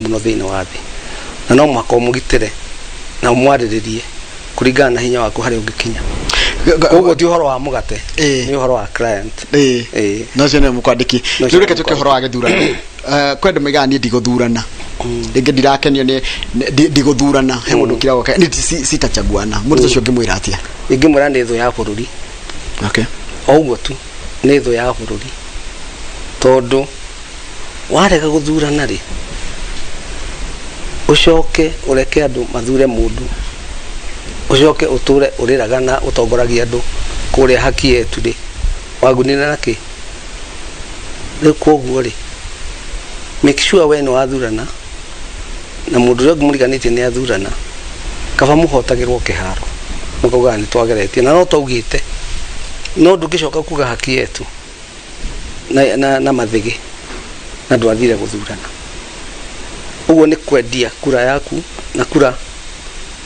Mũno thĩinĩ wa thĩ, na no mũhaka ũmũgitĩre na ũmwarĩrĩrie kũringana na hinya waku harĩa ũngĩkinya. Koguo ti ũhoro wa mũgate, nĩ ũhoro wa client. No ũcio nĩwe mũkwandĩki. No ũcio Rĩu reke nĩwe tũke ũhoro wa gĩthurano. Kwĩ andũ maigaga niĩ ndigũthurana, rĩngĩ ndirakenio nĩ ndigũthurana. He mũndũ ũkiraga nĩ sitachaguana. Mũndũ ũcio ũngĩmwĩra atĩa? Ingĩmwĩra nĩ thũ ya bũrũri. O ũguo tu, nĩ thũ ya bũrũri, tondũ warega gũthurana rĩ, ũcoke ũreke andũ mathure mũndũ, ũcoke ũtũre ũrĩraga na ũtongoragia andũ kũrĩa haki yetu rĩ, wagunire na kĩ? Rĩu koguo rĩ, make sure we nĩ wathurana na mũndũ ũrĩa ũngĩ mũriganĩtie nĩ athurana, kaba mũhotagĩrwo kĩharo, mũkaugaga nĩ twageretie na no twaugĩte, no ndũngĩcoka kuga haki yetu na mathĩgĩ na ndwathire gũthurana. Ũguo nĩ kwendia kura yaku, na kura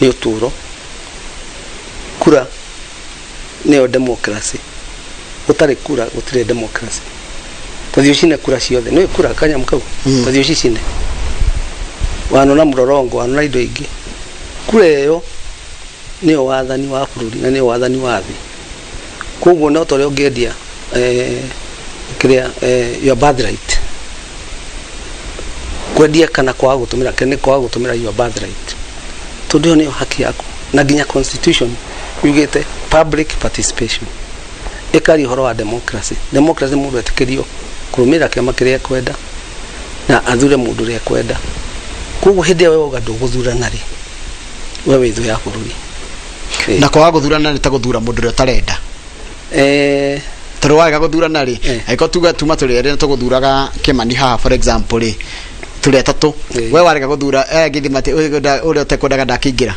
nĩ ũtũro, kura nĩyo democracy. Gũtarĩ kura gũtirĩ democracy. Tũthiĩ ũcine kura ciothe, nĩ kura kanyamũ kau. Tũthiĩ ũcicine, wanona mũrorongo, wanona indo ingĩ. Kura ĩyo nĩyo wathani wa bũrũri na nĩyo wathani wa thĩ. Koguo no ta ũrĩa ũngĩendia kĩrĩa your birthright, kwendia kana kwaga gũtũmĩra, nĩ kwaga gũtũmĩra your birthright, tondũ ĩyo nĩyo haki yaku. Na nginya constitution yugĩte public participation, ĩkaria ũhoro wa democracy. Democracy, mũndũ etĩkĩrio kũrũmĩrĩra kĩama kĩrĩa ekwenda na athure mũndũ ũrĩa ekwenda. Koguo hĩndĩ ĩyo we wauga ndũgũthurana rĩ, we wĩ thũ ya bũrũri. Na kwaga gũthurana nĩ ta gũthura mũndũ ũrĩa ũtarenda. Tondũ warega gũthurana rĩ, angĩkorwo tuga tuma tũrĩ erĩ na tũgũthuraga Kĩmani haha, for example rĩ, tũrĩ atatũ, we warega gũthura ngĩthima atĩ ũrĩa ũtekwendaga ndakĩingĩra.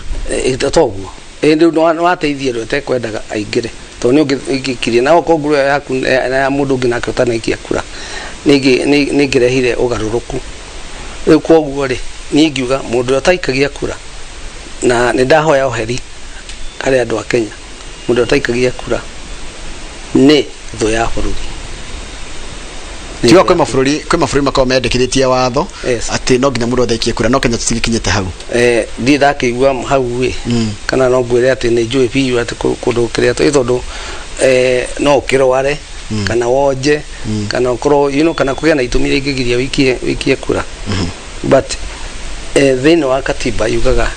Toguo ĩndĩ nĩ wateithia ũrĩa ũtekwendaga aingĩre, tondũ nĩ ũngĩkirie na okorwo nguru ĩyo yaku na ya mũndũ ũngĩ nake ũtanaikia kura nĩ ĩngĩrehire ũgarũrũku. Rĩu koguo rĩ, niĩ ingiuga mũndũ ũrĩa ũtaikagia kura, na nĩ ndahoya ũheri harĩ andũ a Kenya, mũndũ ũrĩa ũtaikagia kura nĩ thũ ya bũrũri. Nĩ Tiga thũ kwĩ ya mabũrũri makoragwo mendekithĩtie watho atĩ no nginya mũndũ othe aikie kura, no Kenya tũtigĩkinyĩte hau. Ndirĩ ndakĩigua hau ĩ, kana no ngwĩre atĩ nĩ njũĩ biũ atĩ kũndũ kĩrĩa tondũ no ũkĩrware kana wonje kana ũkorwo kana kũgĩa na itũmi iria ingĩgiria wĩikie kura, but thĩinĩ wa katiba yugaga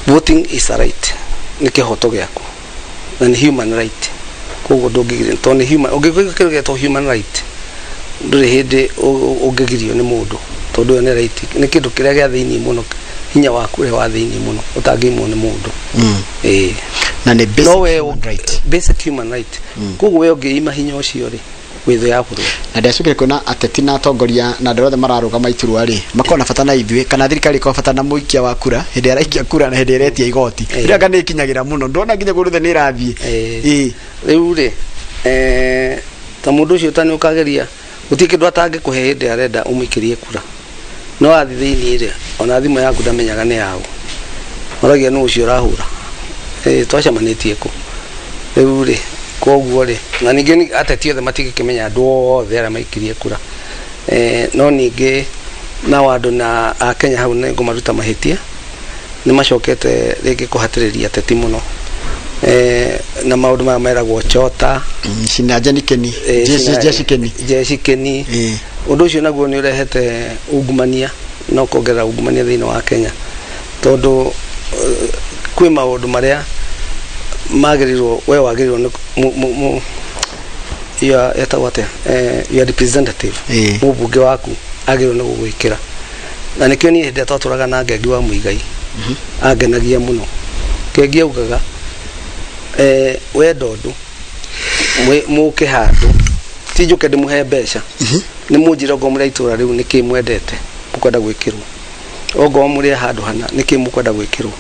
voting is a right, nĩ kĩhoto gĩaku na nĩ human right. Koguo ndũngĩgirio, tondũ nĩ human, ũngĩgwĩka kĩndũ gĩetwo human right, ndũrĩ hĩndĩ ũngĩgirio nĩ mũndũ, tondũ ĩyo nĩ right, nĩ kĩndũ kĩrĩa gĩa thĩinĩ mũno, hinya waku ũrĩa wa thĩinĩ mũno ũtangĩimwo nĩ mũndũ. Ĩĩ. Na nĩ basic No we human right. Basic human right. Koguo we ũngĩima hinya ũcio rĩ, wĩ thũ ya bũrũri. Na ndacokire kuona ateti na atongoria na andũ othe mararũgama iturwa rĩ, makoragwo na bata na ithuĩ, kana thirikari ĩkoragwo bata na mũikia wa kura hĩndĩ ĩrĩa araikia kura na hĩndĩ ĩrĩa ĩretia igoti. Ĩrĩa anga nĩ ĩkinyagĩra mũno, ndona nginya kũndũ guothe nĩ ĩrathiĩ. Rĩu rĩ, ta mũndũ ũcio ta nĩ ũkageria, gũtirĩ kĩndũ atangĩkũhe hĩndĩ ĩrĩa arenda ũmũikĩrie kura, no athiĩ thĩinĩ rĩ, ona thimũ yaku ndamenyaga nĩ yaũ, oragia nũ ũcio ũrahũra, twacemanĩtie kũ? Rĩu rĩ, koguo rĩ, na ningĩ ateti othe matingĩkĩmenya andũ othe arĩa maikirie kura. No ningĩ nao andũ na a Kenya hau nĩ ngũmaruta mahĩtia, nĩ macokete rĩngĩ kũhatĩrĩria ateti mũno na maũndũ maya meragwo chota. Cina Jeni Keni. Jeshi Keni. Jeshi Keni. Ũndũ ũcio naguo nĩ ũrehete ungumania na ũkongerera ungumania thĩinĩ wa Kenya, tondũ kwĩ maũndũ marĩa magĩrĩirwo, we wagĩrĩirwo nĩ etagwo atĩa, your representative, mũmbunge waku agĩrĩirwo nĩ gũgwĩkĩra. Na nĩkĩo niĩ hĩndĩ ĩrĩa twatũraga na Ngengi wa Mũigai angenagia mũno. Ngengi augaga, wenda ũndũ mũke handũ, ti njũke ndĩmũhe mbeca, nĩ mũnjĩre okorwo mũrĩ a itũra rĩu nĩkĩ mwendete mũkwenda gwĩkĩrwo, okorwo mũrĩ a handũ hana nĩkĩ mũkwenda gwĩkĩrwo,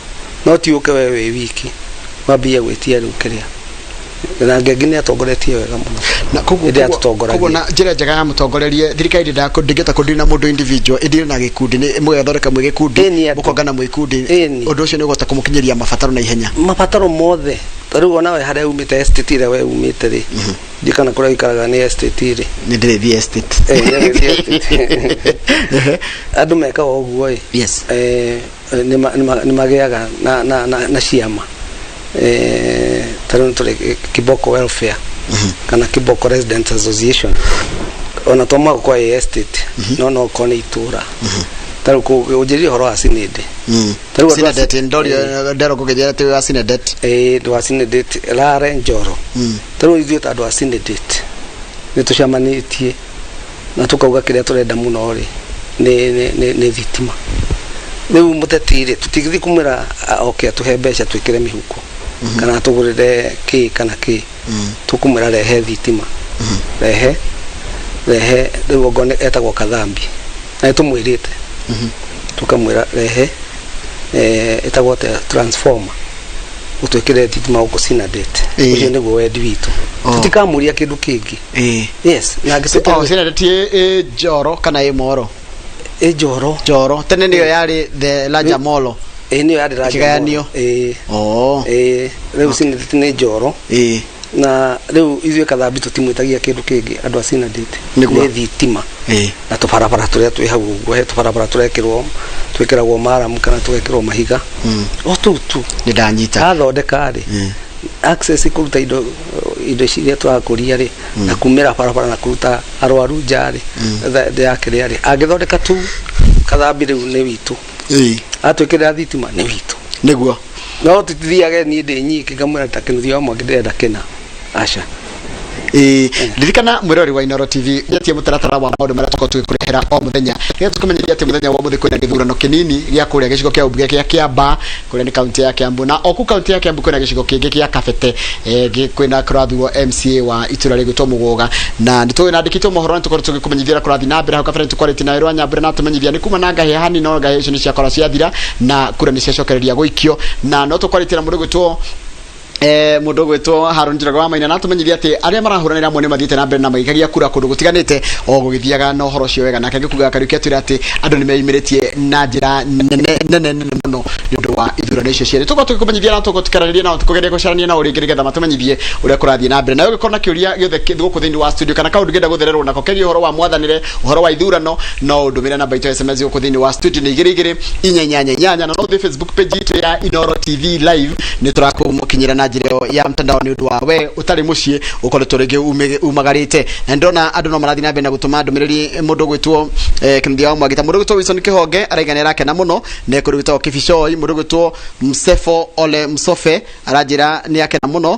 no ti ũke we wĩ wiki wambie gwĩtia rĩu kĩrĩa. Na Ngengi nĩ atongoretie wega mũno Na koguo hĩndĩ ĩrĩa koguo atũtongoragia. Na njĩra njega ya mũtongorerie thirikari ndĩngĩhota kũdeal na mũndũ individual, ĩdeal na gĩkundi, nĩ mũgethondeka mwĩ gĩkundi. Ĩni andũ. Mũkongana mwĩ ikundi. Ĩni. Ũndũ ũcio nĩ ũgũhota kũmũkinyĩria mabataro na ihenya. Mabataro mothe. Ta rĩu onawe harĩa umĩte, estate ĩrĩa we umĩte rĩ, ndiĩ kana kũrĩa ũikaraga nĩ estate rĩ. Nĩ ndĩrĩthiĩ estate. Nĩ arĩthiĩ estate. Andũ mekaga ũguo ĩ, nĩ magĩaga na ciama, ta rĩu tũrĩ Kiboko Welfare kana Kiboko Residents Association, ona to mwaka kwa estate, no korwo nĩ itũra. Ta rĩu ũnjĩrire ũhoro wa Sinende. Ta rĩu andũ Sinedate ndorio ndero kũgĩthia atĩ wa Sinedate. Ndũ wa Sinedate Rare Njoro. Ta rĩu ithuĩ ta andũ a Sinedate nĩ tũcemanĩtie na tũkauga kĩrĩa tũrenda mũno rĩ nĩ thitima. Rĩu mũteti rĩ, tũtingĩthiĩ kũmwĩra oke atũhe mbeca twĩkĩre mĩhuko kana atũgũrĩre kĩ kana kĩ. Tũkũmwĩra rehe thitima, rehe rĩu okorwo etagwo Kathambi, na nĩtũmwĩrĩte, tũkamwĩra rehe ĩtagwo atĩa, transformer, ũtwĩkĩre thitima gũkũ Sinadate. Ũcio nĩguo wendi witũ. Tũtikamũria kĩndũ kĩngĩ. Yes, na angĩtũkĩra. Sinedate ĩ Njoro kana ĩ Moro? Ĩ Njoro. Njoro tene nĩyo yarĩ the Laja Molo. Ĩ, nĩyo yarĩ Raja Ĩkĩgayanio. Molo. Ĩ, rĩu Sinadate nĩ Njoro. Na rĩu ithuĩ Kathambi tũtimwĩtagia kĩndũ kĩngĩ andũ a Sinadate. Nĩ thitima na tũbarabara tũrĩa twĩ hau ũguo, he tũbarabara tũrekĩrwo, twĩkĩragwo maramu kana tũgekĩrwo mahiga, o tũu tu. Nĩ ndanyita. Athondeka rĩ, access kũruta indo iria tũrakũria rĩ, na kumĩra barabara na kũruta arwaru nja rĩ, ya kĩrĩa rĩ, angĩthondeka tu Kathambi rĩu nĩ witũ. Atwĩkĩrĩra thitima nĩ witũ. No tũtithiage niĩ ndĩ nyiki ngamwĩra ta Kĩnuthia wa Mwangi ndĩrenda kĩna, aca. Ririkana mwĩrori wa Inooro TV yatie mũtaratara wa maũndũ marĩa tũkoragwo tũgĩkũrehera o mũthenya, nĩgetha tũkũmenyithia atĩ mũthenya wa ũmũthĩ kwĩna gĩthurano kĩnini gĩa kũrĩa gĩcigo kĩa ũmbunge kĩa Kĩambaa, kũrĩa nĩ kaunti ya Kiambu, na o kũu kaunti ya Kiambu kwĩna gĩcigo kĩngĩ kĩa Kabete, kwĩna kũrathurwo MCA wa itũra rĩgwĩtwo Mũgũga, na nĩ tũĩ nandĩkĩtwo mohoro nĩ tũkorwo tũgĩkũmenyithia ũrĩa kũrathiĩ na mbere hau kabere. Nĩ tũkwarĩtie na Werũ wa Nyambura na atũmenyithia nĩ kuma na ngahĩha hanini, no ngahĩha icio nĩ ciakora ciathira na kura nĩ ciacokereria gũikio, na no tũkwarĩtie na mũndũ ũgwĩtwo mũndũ ũgwĩtwo Haron Njoroge wa Maina, na atũmenyithia atĩ arĩa marahũranĩra amwe nĩ mathiĩte na mbere na magĩikagia kura kũndũ gũtiganĩte o gũgĩthiaga na ũhoro ũcio wega. Nake Gĩkuga Kariũki atwĩra atĩ andũ nĩ meyumĩrĩtie na njĩra nene nene nene mũno nĩ ũndũ wa ithurano icio cierĩ. Tũkorwo tũgĩkũmenyithia na tũkorwo tũkĩaranĩria nao, tũkũgeria gũcarania nao rĩngĩ nĩgetha matũmenyithie ũrĩa kũrathiĩ na mbere. Nawe ũngĩkorwo na kĩũria gĩothe gũkũ thĩinĩ wa studio kana kaũndũ ũngĩenda gũthererwo nako kegiĩ ũhoro wa mwathanĩre, ũhoro wa ithurano, no ũndũmĩre namba itũ ya SMS gũkũ thĩinĩ wa studio nĩ 22488, na no ũthiĩ Facebook page itũ ya Inooro TV Live, nĩ tũrakũmũkinyĩra na njĩra ĩyo ya mtandao nĩ ũndũ wa we ũtarĩ mũciĩ ũkoretwo rĩngĩ umagarĩte. Na ndĩrona andũ no marathiĩ na mbere na gũtũma ndũmĩrĩri. Mũndũ ũgwĩtwo Kĩnuthia wa Mwangi, ta mũndũ ũgwĩtwo Wilson Kĩhonge araiga nĩ arakena mũno nĩ kũrĩ gwĩtagwo Kibicoi. Mũndũ ũgwĩtwo Msefo Ole Msofe aranjĩra nĩ akena mũno,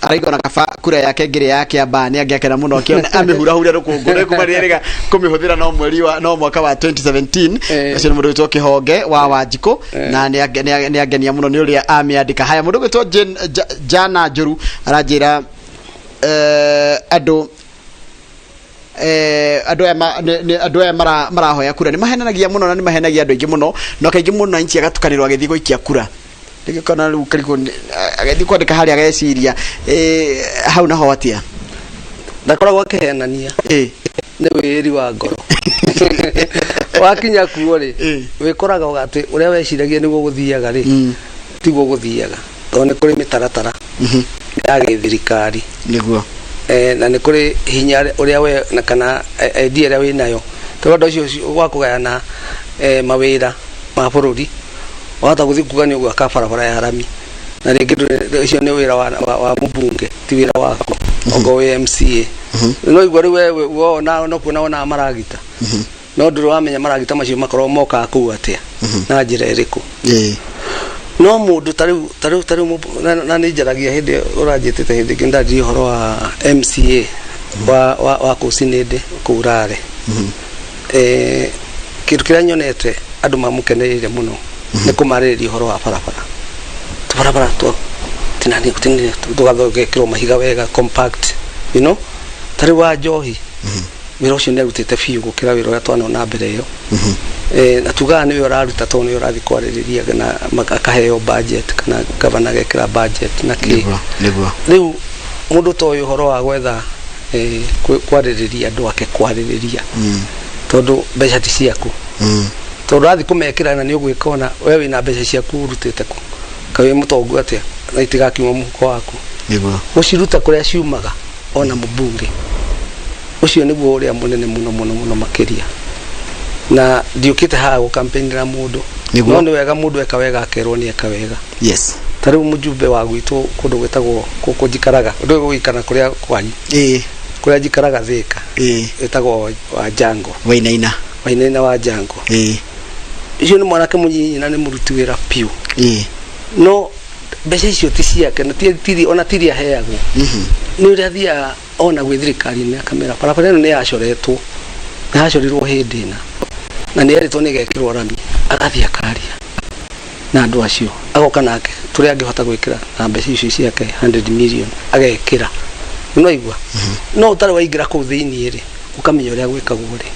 araigua na kaba kura yake ngĩrĩ ya Kĩambaa nĩ angĩakena mũno akĩona amĩhurahure rũkũngũ rĩ kuma rĩrĩa rĩga kũmĩhũthĩra no mweri wa no mwaka wa 2017. Ũcio nĩ mũndũ wĩtwo Kĩhonge wa Wanjikũ na nĩ angenia mũno nĩ ũrĩa amĩandĩka. Haya, mũndũ ũgwĩtwo Jana Njũru aranjĩra andũ andũ aya andũ aya marahoya kura nĩ mahenanagia mũno na nĩ mahenagia andũ aingĩ mũno, no kaingĩ mũnanchi agatukanĩrwo agĩthiĩ gũikia kura. Rĩngĩ kona rĩu karigwo agĩthiĩ kwandĩka harĩa ageciria hau naho atia. Ndakoragwo akĩhenania. Nĩ wĩri wa ngoro wakinya kuo rĩ, wĩkoraga atĩ ũrĩa weciragia nĩguo gũthiaga rĩ, tiguo gũthiaga, tondũ nĩ kũrĩ mĩtaratara ya gĩthirikari. Na nĩ kũrĩ hinya ũrĩa we na kana idea ĩrĩa wĩnayo, tondũ andũ acio wa kũgayana mawĩra ma bũrũri, wahota gũthiĩ kuga nĩ ũgwaka barabara ya rami, na rĩngĩ ũcio nĩ wĩra wa mũmbunge, ti wĩra waku okorwo wĩ MCA. No igua rĩu we wona no kuona wonaga maragita, no ndũrĩ wamenya maragita macio makorwo mokaga kũu atĩa na njĩra ĩrĩkũ. No mũndũ ta rĩu na nĩ njaragia hĩndĩ ũranjĩtĩte hĩndĩ ĩngĩ ndanjirie ũhoro wa MCA wa kũu Sinende kũu Rare. Kĩndũ kĩrĩa nyonete andũ mamũkenereire mũno nĩ kũmarĩrĩria ũhoro wa barabara, tũbarabara twa tinani tinani tũgathondekwo mahiga wega, compact, ta rĩu wa njohi wĩra ũcio nĩ arutĩte biũ gũkĩra wĩra ũrĩa twanona mbere ĩyo. Na tugaga nĩwe ũraruta tondũ nĩwe ũrathiĩ kwarĩrĩria na akaheo budget kana gavana agekĩra budget na kĩ. Nĩguo. Rĩu mũndũ ta ũyũ ũhoro wa gwetha kwarĩrĩria andũ ake, kwarĩrĩria, tondũ mbeca ti ciaku, tondũ ũrathiĩ kũmekĩra na nĩ ũgwĩka ona we wĩna mbeca ciaku ũrutĩte kũ. Kaĩ wĩ mũtongu atĩa na itigakiuma mũhuko waku? Nĩguo. Gũciruta kũrĩa ciumaga ona mũmbunge ũcio nĩguo ũrĩa mũnene mũno mũno mũno makĩria. Na ndiũkĩte haha gũkampenera mũndũ. Nĩguo. No nĩ wega mũndũ eka wega akerwo nĩ eka wega. Yes. Ta rĩu mũjumbe wa gwitũ kũndũ gwĩtagwo gũkũ njikaraga, ndũĩ gũgĩikara kũrĩa kwanyu? Ĩĩ. Kũrĩa njikaraga Thĩka. Ĩĩ. Ĩtagwo wa Jango. Wainaina. Wainaina wa Jango. Ĩĩ. Ũcio nĩ mwanake mũnyinyi na nĩ mũruti wĩra biũ. Ĩĩ. No mbeca icio ti ciake na ti ona tiri aheagwo. Nĩ ũrĩa athiaga ona gwĩ thirikari-inĩ akamera barabara ĩno nĩ yacoretwo, nĩ yacorirwo hĩndĩ ĩna na nĩ yerĩtwo nĩ ĩgekĩrwo rami, agathiĩ akaria na andũ acio, agoka nake tũrĩa angĩhota gwĩkĩra na mbeca icio ciake 100 million agekĩra. Nĩwaigua? No ũtarĩ waingĩra kũu thĩiniĩ rĩ, ũkamenya ũrĩa gwĩkagwo rĩ,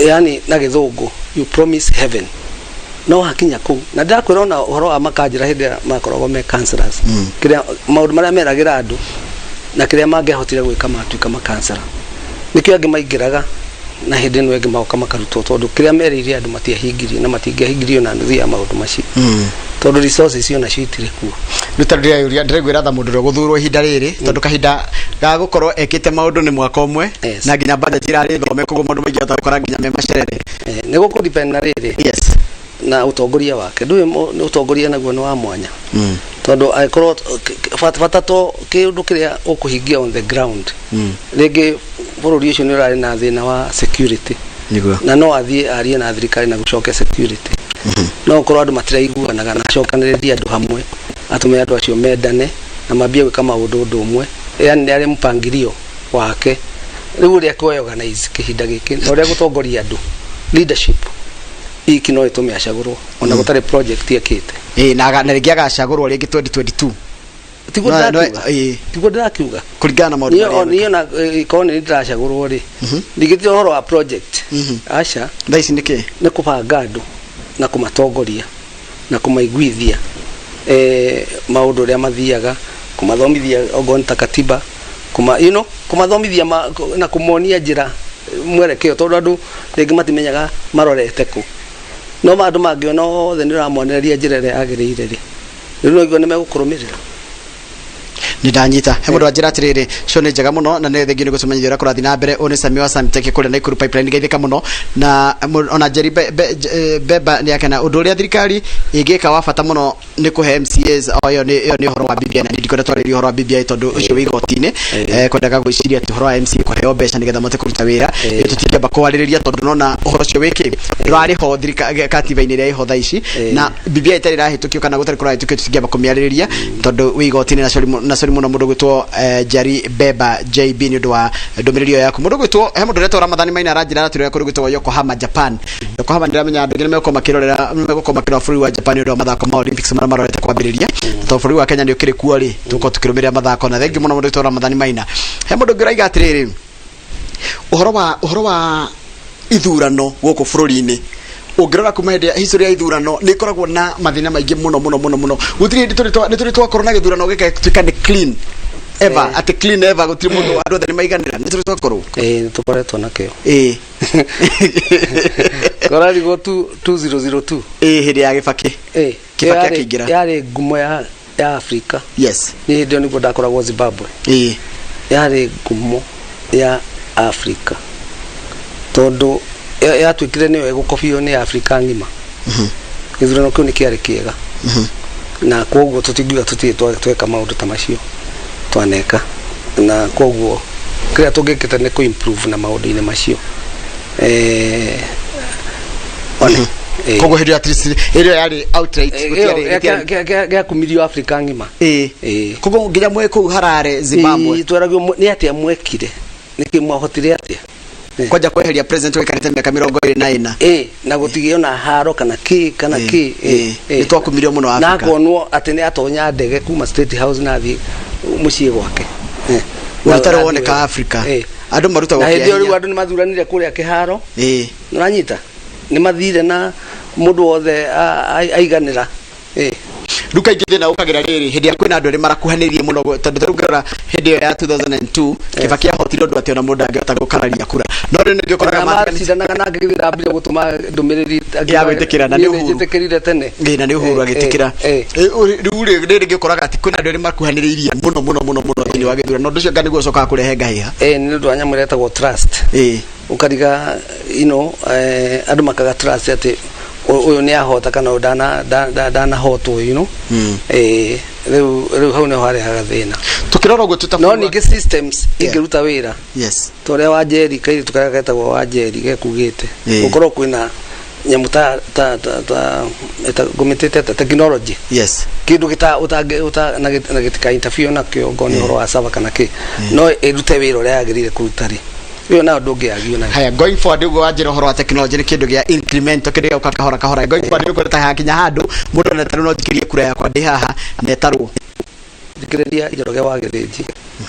yani na gĩthũngũ you promise heaven, no hakinya kũu na ndĩrakwĩra ona ũhoro wa makanjĩra hĩndĩ ĩrĩa makoragwo me councillors, kĩrĩa maũndũ marĩa meragĩra andũ na kĩrĩa mangĩahotire gwĩka matuĩka makansela, nĩkĩo angĩ maingĩraga na hĩndĩ ĩno ĩngĩ magoka makarutwo, tondũ kĩrĩa merĩire andũ matiahingirie na matingĩahingirio na nuthu ya maũndũ macio, tondũ resources icio nacio itirĩ kuo. Rĩu tondũ ndĩreyũria, ndĩraiguĩra tha mũndũ ũrĩa ũgũthurwo ihinda rĩrĩ, tondũ kahinda ga gũkorwo ekĩte maũndũ nĩ mwaka ũmwe. Yes. Na nginya budget irarĩ thome, koguo maũndũ maingĩ ahota gũkora nginya me macerere. Nĩ gũkũ depend na rĩrĩ na ũtongoria wake. Ndũĩ nĩ ũtongoria naguo nĩ wa mwanya, tondũ angĩkorwo bata to kĩũndũ kĩrĩa ũkũhingia on the ground, rĩngĩ bũrũri ũcio nĩ ũrarĩ na thĩna wa security, Nĩguo. Na no athiĩ arie na thirikari na gũcoke security, no ũkorwo andũ matiraiguanaga na acokanĩrĩrie andũ hamwe, atũme andũ acio mendane na mambie gwĩka maũndũ ũndũ ũmwe, yani nĩ arĩ mpangilio wake rĩu ũrĩa kũ organize kĩhinda gĩkĩ na ũrĩa gũtongoria andũ, leadership iki no ĩtũme acagũrwo ona gũtarĩ project ekĩte. Ĩĩ, na rĩngĩ agacagũrwo rĩngĩ 2022. Tiguo ndĩrakiuga. Tiguo ndĩrakiuga. Kũringana na maũndũ niĩ marĩa niĩ ona korwo nĩ ndĩracagũrwo rĩ, ndingĩtia ũhoro wa project, aca. Thaa ici nĩkĩ? Nĩ kũbanga andũ na kũmatongoria na kũmaiguithia maũndũ ũrĩa mathiaga, kũmathomithia okorwo nĩ ta katiba, kuma you know kũmathomithia na kũmonia njĩra, mwerekeo, tondũ andũ rĩngĩ matimenyaga marorete kũ. No andũ mangĩona othe nĩ ũramonereria njĩra ĩrĩa yagĩrĩire rĩ, rĩu no nĩ megũkũrũmĩrĩra. Nĩ ndanyita. He mũndũ wanjĩra atĩrĩrĩ, show nĩ njega mũno na nĩ thengiũ nĩ gũtũmenyithia ũrĩa kũrathiĩ na mbere. Ũyũ nĩ Sami wa Samtech kũrĩa Nakuru Pipeline, geithĩka mũno. Na ona Jerry Beba nĩ akena. Ũndũ ũrĩa thirikari ĩngĩka wa bata mũno nĩ kũhe MCAs o ĩyo nĩ ũhoro wa BBI, na ndikwenda twarĩrie ũhoro wa BBI tondũ ũcio wĩ igoti-inĩ. Kwendaga gwĩciria atĩ ũhoro wa MCA kũheo mbeca nĩgetha mahote kũruta wĩra, ĩyo tũtingĩamba kwarĩrĩria tondũ nona ũhoro ũcio wĩkĩ ndũrarĩ ho katiba-inĩ ĩrĩa ĩho thaa ici, na BBI ĩtarĩ ĩrahĩtũkio kana gũtarĩ kũrahĩtũkio, tũtingĩamba kũmĩarĩrĩria tondũ wĩ igoti-inĩ. Na sorry na sorry mũno mũndũ gwĩtwo Jerry Beba JB nĩ ũndũ wa ndũmĩrĩri ĩyo yaku. Mũndũ gwĩtwo, he mũndũ ũretwo Ramadhani Maina aranjĩra atĩrĩ kũndũ gwĩtwo Yokohama, Japan. Yokohama, ndĩramenya andũ aingĩ nĩ megũkorwo makĩrora bũrũri wa Japan nĩ ũndũ wa mathako ma Olympics marĩa marorete kwambĩrĩria. Tondũ bũrũri wa Kenya nĩ ũkĩrĩ kuo rĩ, tũgũkorwo tũkĩrũmĩrĩra mathako, na thengiũ mũno mũndũ gwĩtwo Ramadhani Maina. He mũndũ ũngĩ ũraiga atĩrĩrĩ, ũhoro wa ithurano gũkũ bũrũri-inĩ, ũngĩrora kuma hĩndĩ ya history ya ithurano, nĩ ikoragwo na mathĩna maingĩ mũno mũno mũno mũno. Gũtirĩ hĩndĩ nĩ tũrĩ twakorwo na gĩthurano gĩgatuĩka nĩ clean ever, atĩ clean ever, gũtirĩ mũndũ, andũ othe nĩ maiganĩra. Nĩ tũrĩ twakorwo? Ĩĩ, nĩ tũkoretwo nakĩo. Korarigwo 2002. Ĩĩ, hĩndĩ ya Gĩbakĩ. Kibaki akĩingĩra. Yarĩ ngumo ya Afrika. Nĩ hĩndĩ ĩyo nĩguo ndakoragwo Zimbabwe. Yarĩ ngumo ya Afrika tondũ yatuĩkire nĩyo ĩgũkobio nĩ Afrika ng'ima. Gĩthurano kĩu nĩ kĩarĩ kĩega, na koguo tũtingiuga tũtirĩ tweka maũndũ ta macio twaneka, na koguo kĩrĩa tũngĩkĩte nĩ kũ-improve na maũndũ-inĩ macio, one. Koguo hĩndĩ ĩyo at least hĩndĩ ĩyo yarĩ outright, gũtiarĩ Gĩakumirio Afrika ng'ima. Koguo nginya mwĩ kũu Harare, Zimbabwe? Ĩĩ, tweragio nĩ atĩa mwekire, nĩkĩ mwahotire atĩa. Kwanja kweheria president waikarĩte mĩaka 24. Ĩĩ, na gũtigĩa ona haro kana kĩ kana kĩ. Nĩ twakumirio mũno Na Afrika. akonwo atĩ nĩ atonya ndege kuma State House na athiĩ mũciĩ gwake. Ũtarĩ Na woneka athiĩ Afrika. Andũ marutagwo Na hĩndĩ ĩyo rĩu kĩahinya. andũ nĩ mathuranire kũrĩa kĩharo. Nĩũranyita, nĩ mathire na mũndũ wothe aiganĩra. Rĩu kaingĩ thĩna ũkagĩra rĩrĩ hĩndĩ ĩrĩa kwĩna andũ erĩ marakuhanĩrĩrie mũno, tondũ tarĩu ngĩrora hĩndĩ ĩyo ya 2002, Kibaki ahotire. Mahotire ũndũ atĩ ona mũndũ angĩhota gũkararia kura, no rĩu nĩngĩ ũkoraga macindanaga nake githĩ ndambire gũtũma ndũmĩrĩri ya gwĩtĩkĩra na nĩ Uhuru. Njĩtĩkĩrire tene. Ĩ, na nĩ Uhuru agĩtĩkĩra. Rĩu rĩ rĩngĩ ũkoraga atĩ kwĩna andũ erĩ makuhanĩrĩirie mũno mũno mũno mũno thĩinĩ wa gĩthurano, ũndũ ũcio nga nĩguo ũcokaga kũrehe ngahĩha. Nĩ ũndũ wa nyamũ ĩrĩa ĩtagwo trust. Ũkariga andũ makaga trust atĩ ũyũ nĩ ahota kana ũyũ ndanahotwo. Rĩu hau nĩho harehaga thĩna. Tukĩrora ũguo tũta No ningĩ systems ingĩruta wĩra yes ta ũrĩa Wanjeri kairĩtu karĩa getagwo Wanjeri gekugĩte, gũkorwo kwĩna nyamũ ta ta ta ta ngũmĩtĩte ta technology, yes kĩndũ gĩta ũtangĩ ũta na gĩtika interfere nakĩo ngoni ũhoro wa server kana kĩ, no ĩrute wĩra ũrĩa yagĩrĩire kũruta rĩ, ĩyo nayo ndũngĩagio nayo. Haya, going forward ũguo wanjĩra ũhoro wa technology nĩ kĩndũ gĩa incremental, kĩndũ gĩa kahora kahora. Going forward nĩ ũkuona hakinya handũ mũndũ ona tarĩu no njikĩrie kura yakwa ndĩ haha na ĩtarwo. Thikĩrĩria Njoroge wa Gĩthĩnji,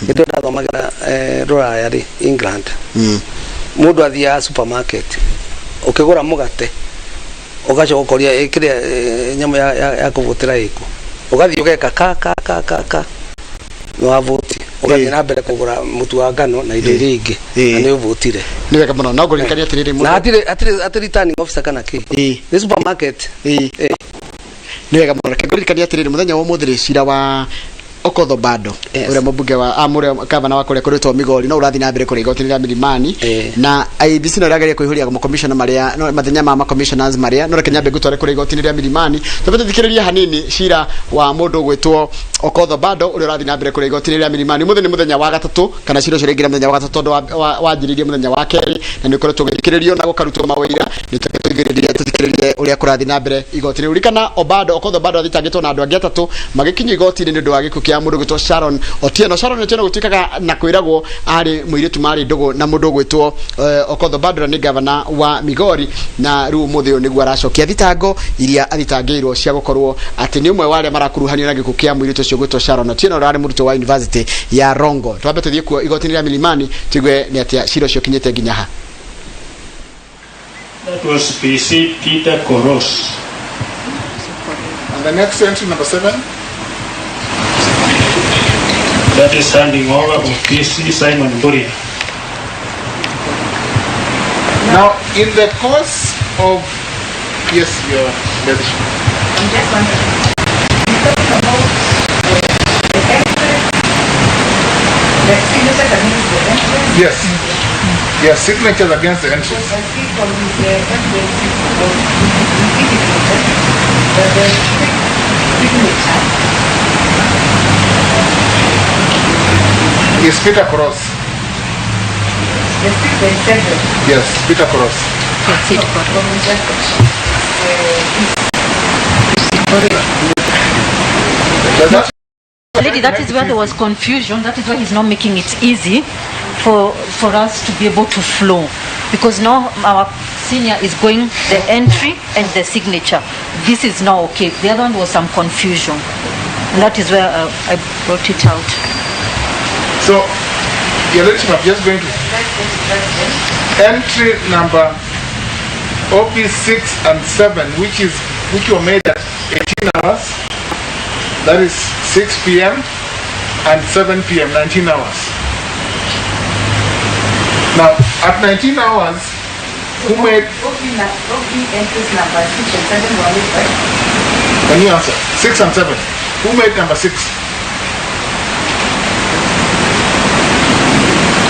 hĩndĩ ĩyo ndathomagĩra rũraya rĩ, England, mũndũ athiaga supermarket ũkĩgũra mũgate ũgacoka ũkoria kĩrĩa nyamũ ya kũvũtĩra ĩkũ, ũgathiĩ ũgeka ka ka ka ka ka nĩ wavũti, ũgathiĩ na mbere kũgũra mũtu wa ngano na indo iria ingĩ na nĩ ũvũtire. Nĩ wega mũno, no ngũririkania atĩrĩrĩ na hatirĩ returning officer kana kĩ, nĩ supermarket. Nĩ wega mũno, reke ngũririkania atĩrĩrĩ, mũthenya wa ũmũthĩ rĩ, cira wa Okoth Obado, ũrĩa mũmbunge wa mũrĩa gavana wa kũrĩa kũrĩtwo Migori, no ũrathiĩ na mbere kũrĩa igoti-inĩ rĩa Milimani, na IEBC no ĩrageria kũihũria makomishona marĩa no mathenya ma makomishoners marĩa, no reke nyambe ngũtware kũrĩa igoti-inĩ rĩa Milimani twambe tũthikĩrĩrie hanini cira wa mũndũ ũgwĩtwo Okoth Obado ũrĩa ũrathiĩ na mbere kũrĩa igoti-inĩ rĩa Milimani. Ũmũthĩ nĩ mũthenya wa gatatũ, kana cira ũcio ũraingĩra mũthenya wa gatatũ, tondũ wanjĩrĩirie mũthenya wa kerĩ na nĩ ũkoretwo ũgĩthikĩrĩrio na gũkarutwo mawĩira. Nĩ tũigĩrĩrie tũthikĩrĩrie ũrĩa kũrathiĩ na mbere igoti-inĩ. Ririkana Obado, Okoth Obado athitangĩtwo na andũ angĩ atatũ magĩkinyio igoti-inĩ nĩ ũndũ wa gĩkuũ kĩa mũndũ ũgwĩtwo Sharon Otieno. Sharon Otieno gũtuĩkaga na kwĩragwo arĩ mũirĩtu marĩ ndũgũ na mũndũ ũgwĩtwo Okoth Obado, na nĩ gavana wa Migori, na rĩu ũmũthĩ ũyũ nĩguo aracokia thitango iria athitangĩirwo cia gũkorwo atĩ nĩ ũmwe wa arĩa marakuruhanio na gĩkuũ kĩa mũirĩtu ũcio ũgwĩtwo Sharon Otieno, ũrĩa arĩ mũrutwo wa University ya Rongo. Twambe tũthiĩ kuo igoti-inĩ rĩa Milimani tuigue nĩ atĩa cira ũcio ũkinyĩte nginya ha. That was PC Peter Koros. And the next entry, number 7. That is handing over of PC Simon Mburia. Now, in the course of, yes, your ladyship. I'm just wondering, you talked about the entry, the signatures against the entry. Yes. Yes, signatures against the entries. Because I see from his evidence indicated that the signature is Peter Koros. The 6 and 7. Yes, Peter Koros. From That Lady, that is where there was confusion. That is why he's not making it easy for us to be able to flow. Because now our senior is going the entry and the signature. This is now okay. The other one was some confusion. And that is where I brought it out. So, Your Ladyship, I'm just going to entry number OP 6 and 7, which were made at 18 hours. That is 6 p.m. and 7 p.m., 19 hours. Now, at 19 hours, who made... OP entries number 6 and 7 were made, right? Can you answer? 6 and 7. Who made number 6?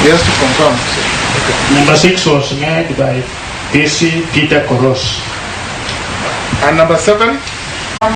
Yes, to confirm. Okay. Number 6 was made by PC Peter Koros. And number 7?